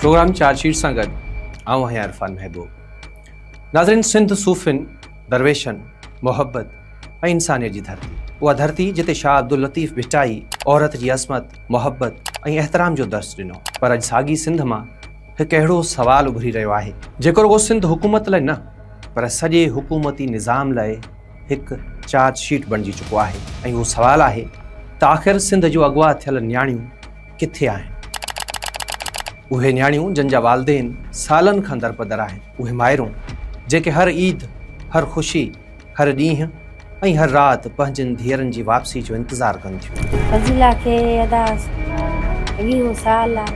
Programme charge sheet سان گڏ آئون آهيان عرفان محبوب. ناظرين سنڌ صوفين، درويشن، محبت ۽ انسانيت جي ڌرتي. اها ڌرتي جتي شاهه عبداللطيف ڀٽائي عورت جي عظمت، محبت ۽ احترام جو درس ڏنو. پر اڄ ساڳي سنڌ مان هڪ اهڙو سوال اڀري رهيو آهي، جيڪو رڳو سنڌ حڪومت لاء نه پر سڄي حڪومتي نظام لاء هڪ چارج شيٽ بڻجي چڪو آهي ۽ اهو سوال آهي ته آخر سنڌ جون اغوا ٿيل نياڻيون ڪٿي آهن؟ اهي نياڻيون جن جا والدين سالن کان درپدر آهن، اهي مائرون جيڪي هر عيد، هر خوشي، هر ڏينهن ۽ هر رات پنهنجين ڌيئرن جي واپسي جو انتظار ڪن ٿيون. فضيلا کي ادا ويهون سال آ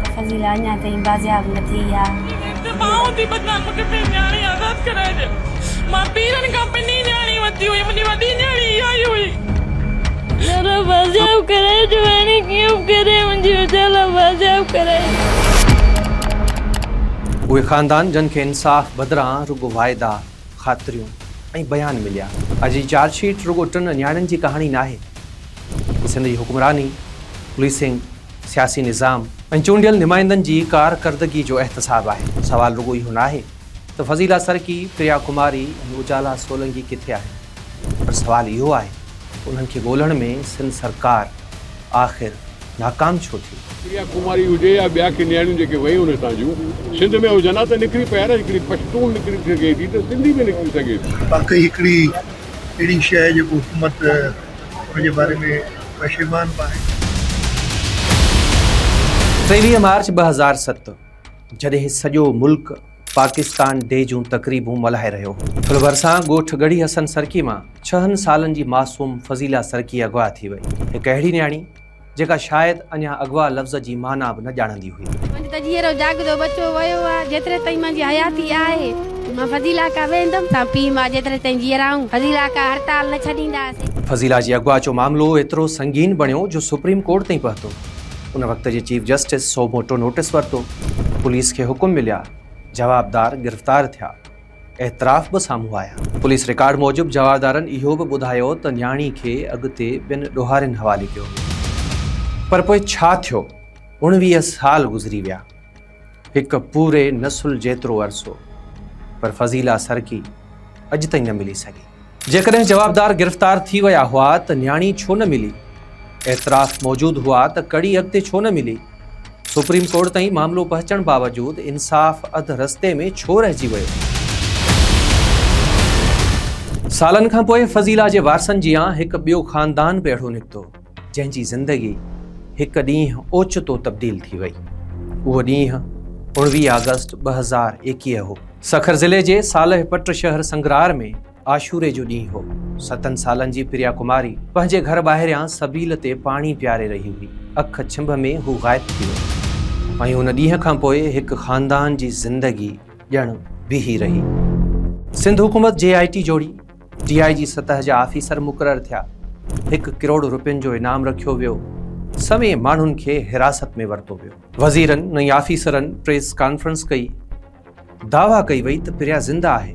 ته فضيلا اڃا تائين بازياب نه ٿي آ. ته ٻانهون ٿي ٻڌان مون کي پنهنجي نياڻي آزاد ڪرائي ڏي مان پيرن کان پني نياڻي ورتي هئي منهنجي وڏي نياڻي اها ئي هئي. دادا بازياب ڪرائي ڏيو هاڻي ڪيئن به ڪري منهنجي اجالا بازياب ڪرائي ڏيو. اهي خاندان جن کي انصاف بدران رڳو واعدا، خاطريون ۽ بيان مليا. اڄ جي چارج شيٽ رڳو ٽن نياڻين جي ڪهاڻي ناهي. هي سنڌ جي حڪمراني، پوليسنگ، سياسي نظام ۽ چونڊيل نمائندن جي ڪارڪردگي جو احتساب آهي. سوال رڳو اهو ناهي ته فضيلا سرڪي، پريا ڪماري ۽ اجالا سولنگي ڪٿي آهن؟ پر سوال اهو آهي ته انهن کي ڳولڻ ۾ سنڌ سرڪار آخر ناڪام ڇو ٿي؟ پريا ڪماري هجي يا ٻيا ڪي نياڻيون جيڪي ويون هتان جون سنڌ ۾ هجن ها ته نڪري پيا نه هڪڙي پشتون نڪري سگهي ٿي ته سنڌي به نڪري سگهي ٿي. واقعي هڪڙي اهڙي شيء جيڪو حڪومت ان جي باري ۾ پشيمان به آهي. 23 مارچ 2007 جڏهن سڄو ملڪ پاڪستان ڊي جون تقريبون ملهائي رهيو هو. ڦل ڀرسان ڳوٺ ڳڙهي حسن سرڪي مان ڇهن سالن جي معصوم فضيلا سرڪي اغوا ٿي وئي. هڪ اهڙي نياڻي جيڪا شايد اڃا اغوا لفظ جي معنيٰ به نه ڄاڻندي هئي. منهنجو ته جيئرو جاڳندو ٻچو ويو آ، جيتري تائين منهنجي حياتي آهي، مان فضيلا ڪا ويندم، تان پيء ماء جيتري تائين جيئرا آهيون، فضيلا ڪا هڙتال نه ڇڏينداسين. فضيلا جي اغوا جو معاملو ايترو سنگين بڻيو جو سپريم ڪورٽ تائين پهتو. ان وقت جي chief justice suo motu notice ورتو، پوليس کي حڪم مليا، جوابدار گرفتار ٿيا، اعتراف به سامهون آيا. پوليس رڪارڊ موجب جوابدارن اهو به ٻڌايو ته نياڻي کي اڳتي ٻن ڏوهارين حوالي ڪيو هو. پر پوء ڇا ٿيو؟ 19 سال گذري ويا، هڪ پوري نسل جيترو عرصو، پر فضيلا سرڪي اڄ تائين نه ملي سگهي. جيڪڏهن جوابدار گرفتار ٿي ويا هئا ته نياڻي ڇو نه ملي؟ اعتراف موجود هئا ته ڪڙي اڳتي ڇو نه ملي؟ سپريم ڪورٽ تائين معاملو پهچڻ باوجود انصاف اڌ رستي ۾ ڇو رهجي ويو؟ سالن کانپوء فضيلا جي وارثن جيان هڪ ٻيو خاندان به اهڙو نڪتو، جنهن جي زندگي هڪ ڏينهن اوچتو تبديل ٿي وئي. اهو ڏينهن 19 آگسٽ 2021 هو. سکر ضلعي جي صالح پٽ شهر سنگرار ۾ عاشوري جو ڏينهن هو. ستن سالن جي پريا ڪماري پنهنجي گهر ٻاهريان سبيل تي پاڻي پياري رهي هئي. اک ڇنڀ ۾ هو غائب ٿي وئي ۽ ان ڏينهن کان پوء هڪ خاندان جي زندگي ڄڻ بيهي رهي. سنڌ حڪومت جي آء ٽي جوڙي، ڊي I جي سطح جا آفيسر مقرر ٿيا، هڪ ڪروڙ روپين جو انعام رکيو ويو، سوين ماڻهن کي حراست ۾ ورتو ويو. وزيرن ۽ آفيسرن پريس ڪانفرنس ڪئي. دعويٰ ڪئي وئي ته پريا زنده آهي،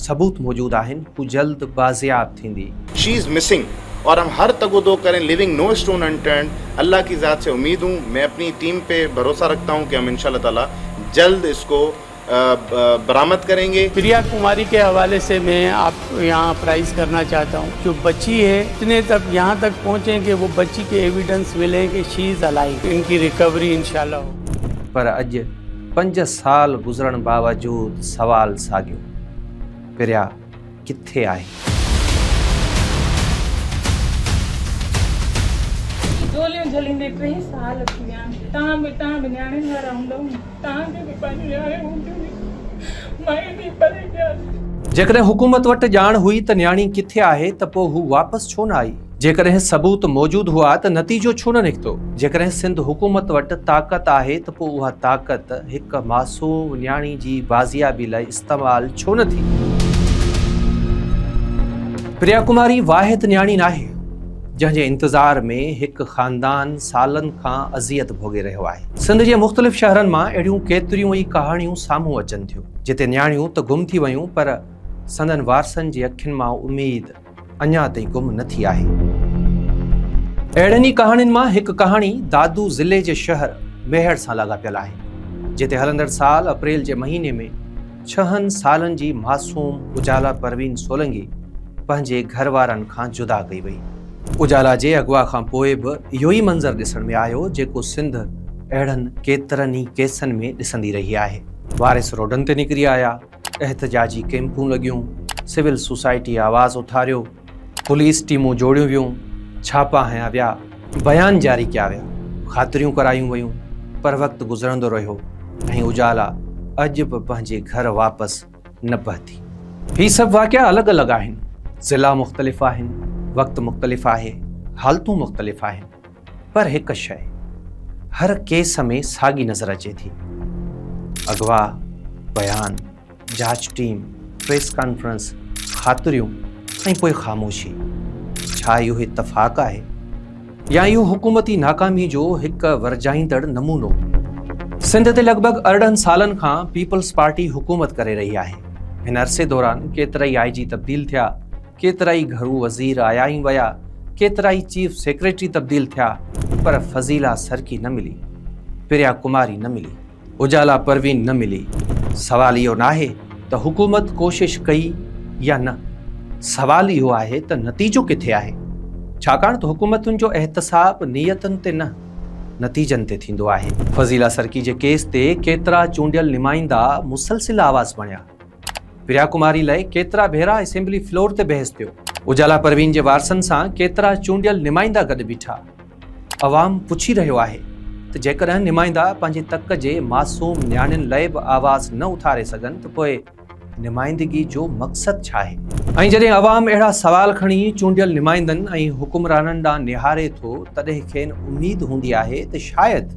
ثبوت موجود آهن، هو جلد بازياب ٿيندي. شي از مسنگ اور هم هر تگ و دو ڪرين ليونگ نو اسٽون ان ٽرنڊ الله ڪي ذات سي اميد هون مين اپني ٽيم پي ڀروسا رکتا هون ڪي هم انشاء الله تعالي جلد اس ڪو برآمد ڪرين گي. پريا ڪماري ڪي حوالي سي مين آپ يهان اپرائز ڪرنا چاهتا هون جو بچي هي اتني تڪ يهان تڪ پهنچين ڪي وو بچي ڪي ايويڊنس ملين ڪي شي از الائيو ان ڪي ريڪوري انشاء الله هو. پر اڄ پنج سال گذرڻ باوجود سوال ساڳيو، پريا ڪٿي آهي؟ جهوليون جهليندي ٽي سال ٿي ويا آهن. توهان به توهان به نياڻين وارا هوندؤ نه، توهان کي به پنهنجون نياڻيون هونديون ني. مان ايڏي پري پيا. جيڪڏهن حڪومت وٽ ڄاڻ هئي ته نياڻي ڪٿي آهي ته پوء هو واپس ڇو نه آئي؟ جيڪڏهن ثبوت موجود هئا ته نتيجو ڇو نه نڪتو؟ جيڪڏهن سنڌ حڪومت وٽ طاقت آهي ته پوء اها طاقت هڪ معصوم نياڻي جي بازيابي لاء استعمال ڇو نه ٿي؟ پريا ڪماري واحد نياڻي ناهي، جنهن جي انتظار ۾ هڪ خاندان سالن کان اذيت ڀوڳي رهيو آهي. سنڌ جي مختلف شهرن مان اهڙيون ڪيتريون ئي ڪهاڻيون سامهون اچن ٿيون، جتي نياڻيون ته گم ٿي ويون پر سندن وارثن جي اکين مان اميد اڃا تائين گم نه ٿي آهي. اهڙين ئي ڪهاڻين مان هڪ ڪهاڻي دادو ضلعي جي شهر ميهڙ سان لاڳاپيل آهي. جتي هلندڙ سال اپريل جي مهيني ۾ ڇهن سالن جي معصوم اجالا پروين سولنگي پنهنجي گهر وارن کان جدا ڪئي وئي. اجالا جي اغوا کان پوء به اهو ئي منظر ڏسڻ ۾ آيو جيڪو سنڌ اهڙن ڪيترن ئي ڪيسن ۾ ڏسندي رهي آهي. وارث روڊن تي نڪري آيا، احتجاجي ڪئمپون لڳيون، سول سوسائٽي آواز اٿاريو، پوليس ٽيمون جوڙيون ويون، ڇاپا هنيا ويا، بيان جاري ڪيا ويا، خاطريون ڪرايون ويون پر وقت گذرندو رهيو ۽ اجالا اڄ به پنهنجي گهر واپس نه پهتي. هي سڀ واقعا الڳ الڳ آهن، ضلعا مختلف آهن، وقت مختلف آهي، حالتون مختلف آهن پر هڪ شيء هر ڪيس ۾ ساڳي نظر اچي ٿي، اغوا، بيان، جاچ ٽيم، پريس ڪانفرنس، خاطريون ۽ پوء خاموشي. ڇا اهو اتفاق آهي يا اهو حڪومتي ناڪامي جو هڪ ورجائيندڙ نمونو؟ سنڌ تي لڳ ڀڳ 18 سالن کان پيپلز پارٽي حڪومت ڪري رهي آهي. هن عرصي دوران ڪيترائي آء جي تبديل ٿيا، ڪيترائي گهرو وزير آيا ۽ ويا، ڪيترائي چيف سيڪريٽري تبديل ٿيا پر فضيلا سرڪي نه ملي، پريا ڪماري نه ملي. اجالا پروين نه ملي. سوال اهو ناهي ته حڪومت ڪوشش ڪئي يا نه، سوال اهو آهي ته نتيجو ڪٿي آهي؟ ڇاڪاڻ ته حڪومتن جو احتساب نيتن تي نه، نتيجن تي ٿيندو آهي. فضيلا سرڪي جي ڪيس تي ڪيترا چونڊيل نمائندا مسلسل آواز بڻيا. پريا ڪماري لاء ڪيترا ڀيرا اسيمبلي فلور تي بحث ٿيو. اجالا پروين جي وارثن سان ڪيترا چونڊيل نمائندا گڏ بيٺا. عوام پڇي رهيو آهي ته جيڪڏهن نمائندا پنهنجي تڪ جي معصوم نياڻين لئه به آواز نه اٿاري سگهن ته پوء نمائندگي جو مقصد ڇا آهي؟ ۽ جڏهن عوام اهڙا سوال کڻي چونڊيل نمائندن ۽ حڪمرانن ڏانهن نهاري ٿو تڏهن کين اميد هوندي آهي ته شايد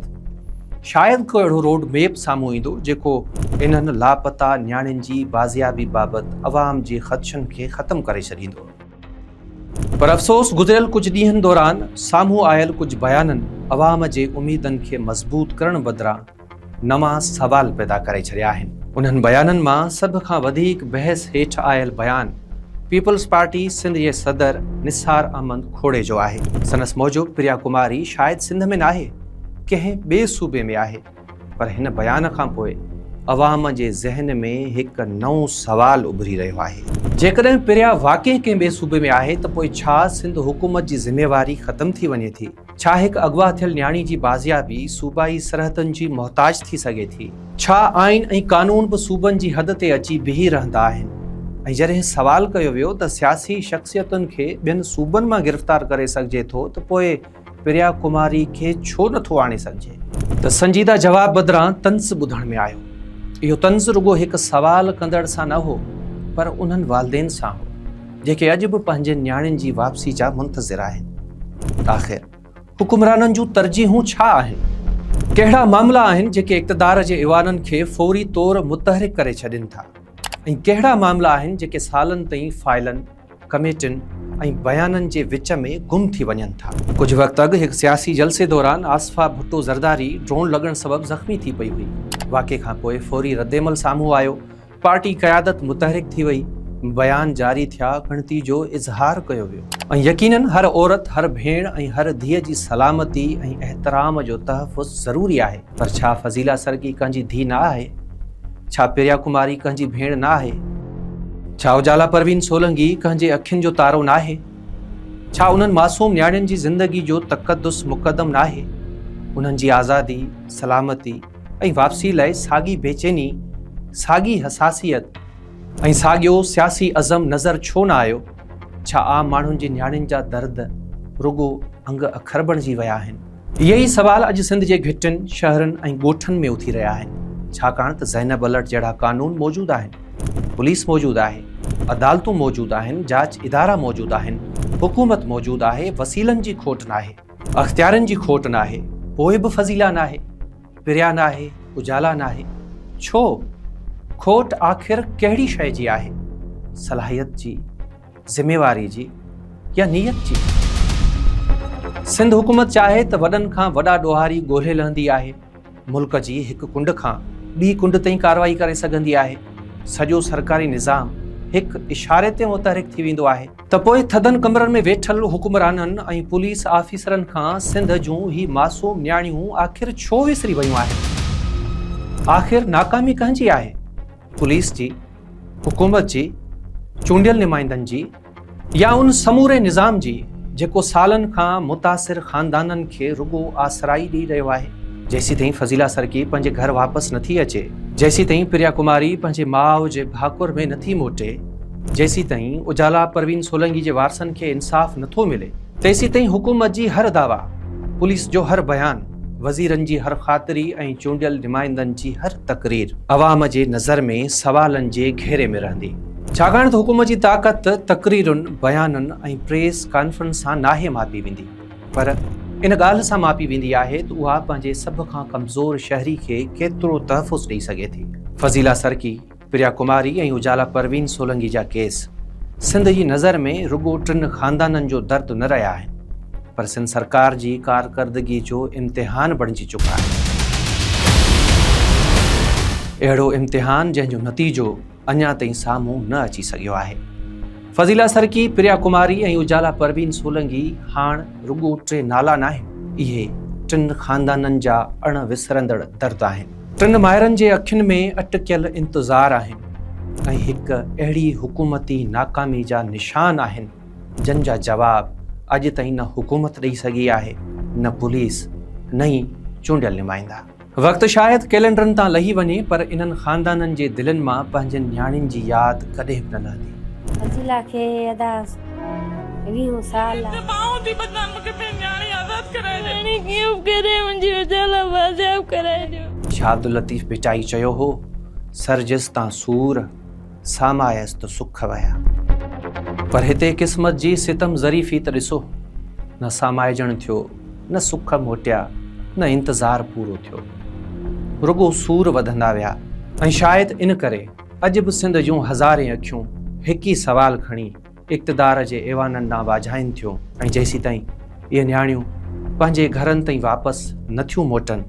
شايد ڪو اهڙو روڊ ميپ سامهون ايندو جيڪو انهن لاپتا نياڻين جي بازيابي بابت عوام جي خدشن کي ختم ڪري ڇڏيندو. پر افسوس گذريل ڪجهه ڏينهن دوران سامهون آيل ڪجهه بيانن عوام جي اميدن کي مضبوط ڪرڻ بدران نوان سوال پيدا ڪري ڇڏيا آهن. انهن بيانن مان سڀ کان وڌيڪ بحث هيٺ آيل بيان پيپلز پارٽي سنڌ جي صدر نثار احمد کوڙي جو آهي. سندس موجب پريا ڪماري شايد سنڌ ۾ ناهي ڪنهن ٻئي صوبي ۾ آهي. پر هن بيان کان پوء عوام جي ذهن ۾ هڪ نئون سوال اڀري رهيو آهي. جيڪڏهن پريا واقعي ڪنهن ٻئي صوبي ۾ آهي ته پوء ڇا سنڌ حڪومت جي ذميواري ختم ٿي وڃي ٿي؟ ڇا هڪ اغوا ٿيل نياڻي جي بازيابي صوبائي سرحدن جي محتاج ٿي سگهي ٿي؟ ڇا آئين ۽ قانون به صوبن جي حد تي اچي بيهي رهندا آهن؟ ۽ جڏهن سوال ڪيو ويو ته سياسي شخصيتن کي ٻين صوبن مان گرفتار ڪري سگهجي ٿو ته پوء پريا ڪماري کي ڇو نه ٿو آڻي سگهجي؟ ته سنجيده جواب بدران طنز ٻڌڻ ۾ آيو. اهو طنز رڳو هڪ سوال ڪندڙ سان نه هو پر انهن والدين سان هو، جيڪي اڄ به پنهنجين نياڻين جي واپسي جا منتظر آهن. آخر حڪمرانن جون ترجيحون ڇا آهن؟ ڪهڙا معاملا آهن جيڪي اقتدار جي ايوانن کي فوري طور متحرڪ ڪري ڇڏين ٿا ۽ ڪهڙا معاملا آهن جيڪي سالن تائين فائلن، ڪميٽين ۽ بيانن جي وچ ۾ گم ٿي وڃن ٿا. ڪجهه وقت اڳ هڪ سياسي جلسي دوران آصفه ڀٽو زرداري ڊرون لڳڻ سبب زخمي ٿي پئي هئي. واقعي کانپوء فوري ردعمل سامهون آيو، پارٽي قيادت متحرڪ ٿي وئي، بيان جاري ٿيا، ڳڻتي جو اظهار ڪيو ويو ۽ يقينن هر عورت، هر ڀيڻ ۽ هر ڌيء جي سلامتي ۽ احترام جو تحفظ ضروري آهي. پر ڇا فضيلا سرڪي ڪنهن جي ڌيء نه آهي؟ ڇا پريا ڪماري ڪنهن جي ڀيڻ نه آهي؟ ڇا اجالا پروين سولنگي ڪنهن جي اکين جو تارو ناهي؟ ڇا انهن معصوم نياڻين جي زندگي جو تقدس مقدم ناهي؟ انهن جي آزادي، سلامتي ۽ واپسي لاء ساڳي بيچيني، ساڳي حساسيت ۽ ساڳيو سياسي عزم نظر ڇو نه آيو؟ ڇا عام ماڻهن جي نياڻين جا درد رڳو انگ اکر بڻجي ويا آهن؟ اهي ئي سوال اڄ سنڌ جي گهٽين، شهرن ۽ ڳوٺن ۾ اٿي رهيا آهن، ڇاڪاڻ ته زينب الرٽ جهڙا قانون موجود آهن، پوليس موجود آهي، عدالتون موجود آهن، جاچ ادارا موجود آهن، حڪومت موجود آهي، وسيلن جي کوٽ ناهي، اختيارين جي کوٽ ناهي، پوء به فضيلا ناهي، پريا ناهي، اجالا ناهي، ڇو؟ کوٽ آخر ڪهڙي شيء جي آهي؟ صلاحيت جي؟ ذميواري جي يا نيت جي؟ سنڌ حڪومت چاهي ته وڏن کان وڏا ڏوهاري ڳولهي لهندي آهي، ملڪ جي هڪ ڪنڊ کان ٻي ڪنڊ تائين ڪارروائي ڪري سگهندي آهي، سڄو سرڪاري نظام هڪ اشاري تي متحرڪ ٿي ويندو آهي. ته پوء ٿڌن ڪمرن ۾ ويٺل حڪمرانن ۽ پوليس آفيسرن کان سنڌ جون هي معصوم نياڻيون آخر ڇو وسري ويون آهن؟ آخر ناڪامي ڪنهن جي آهي؟ پوليس جي، حڪومت جي، چونڊيل نمائندن جي يا ان سموري نظام جي جيڪو سالن کان متاثر خاندانن کي رڳو آسرائي ڏئي رهيو آهي. جيسيتائين فضيلا سرڪي پنهنجي گهر واپس نٿي اچي، جيسيتائين پريا ڪماري پنهنجي ماء جي ڀاڪر ۾ نٿي موٽي، جيسيتائين اجالا پروين سولنگي جي وارثن کي انصاف نٿو ملي، تيسيتائين حڪومت جي هر دعويٰ، پوليس جو هر بيان، وزيرن جي هر خاطري ۽ چونڊيل نمائندن جي هر تقرير عوام جي نظر ۾ سوالن جي گهيري ۾ رهندي. ڇاڪاڻ ته حڪومت جي طاقت تقريرن، بيانن ۽ پريس ڪانفرنس سان ناهي ماپي ويندي پر ان ڳالهه سان ماپي ويندي آهي ته اها پنهنجي سڀ کان ڪمزور شهري کي ڪيترو تحفظ ڏئي سگهي ٿي. فضيلا سرڪي. پريا ڪماري ۽ اجالا پروين سولنگي جا ڪيس سنڌ جي نظر ۾ رڳو ٽن خاندانن جو درد نه رهيا آهن پر سنڌ سرڪار جي ڪارڪردگي جو امتحان بڻجي چڪا آهن. اهڙو امتحان جنهن جو نتيجو اڃا تائين سامهون نه اچي سگهيو آهي. فضيلا سرڪي، پريا ڪماري ۽ اجالا پروين سولنگي هاڻ رڳو ٽي نالا ناهن، اهي ٽن خاندانن جا اڻ وسرندڙ درد آهن. ٽن مائرن جي اکين ۾ اٽڪيل انتظار آهن ۽ هڪ اهڙي حڪومتي ناڪامي جا نشان آهن جن جا جواب اڄ تائين نه حڪومت ڏئي سگهي آهي نه پوليس نه ئي چونڊيل نمائندا. وقت شايد ڪئلينڊرن تان لهي وڃي پر انهن خاندانن جي دلين مان پنهنجين نياڻين جي ياد ڪڏهن به نه لهندي. فضيلا کي ادا ويهون سال آ. ته ٻانهون ٿي ٻڌان مونکي پنهنجي نياڻي آزاد ڪرائي ڏي. هاڻي ڪيئن به ڪري منهنجي اجالا بازياب ڪرائي ڏيو. شاهه عبداللطيف ڀٽائي چيو هو، سرجس تان سور، سامايس ته سک ويا. پر هتي قسمت جي ستم ظريفي ته ڏسو، نه سامائجڻ ٿيو، نه سک موٽيا، نه انتظار پورو ٿيو. رڳو سور وڌندا ويا ۽ شايد ان ڪري اڄ به سنڌ جون هزارين اکيون هڪ ئي سوال کڻي اقتدار جي ايوانن ڏانهن واجهائين ٿيون ۽ جيسيتائين اهي نياڻيون پنهنجي گهرن تائين واپس نه ٿيون موٽن،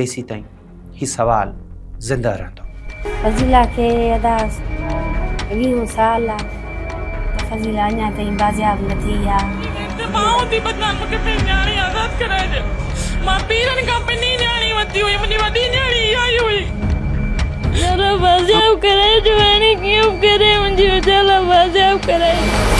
تيسيتائين هي سوال زنده رهندو. فضيلا کي ادا ويهون سال آ ته فضيلا اڃا تائين بازياب نه ٿي آ. ته ٻانهون ٿي ٻڌان مونکي پنهنجي نياڻي آزاد ڪرائي ڏي مان پيرن کان پني نياڻي ورتي هئي منهنجي وڏي نياڻي اها ئي هئي. دادا بازياب ڪرائي ڏيو هاڻي ڪيئن به ڪري منهنجي اجالا بازياب ڪرائي ڏيو.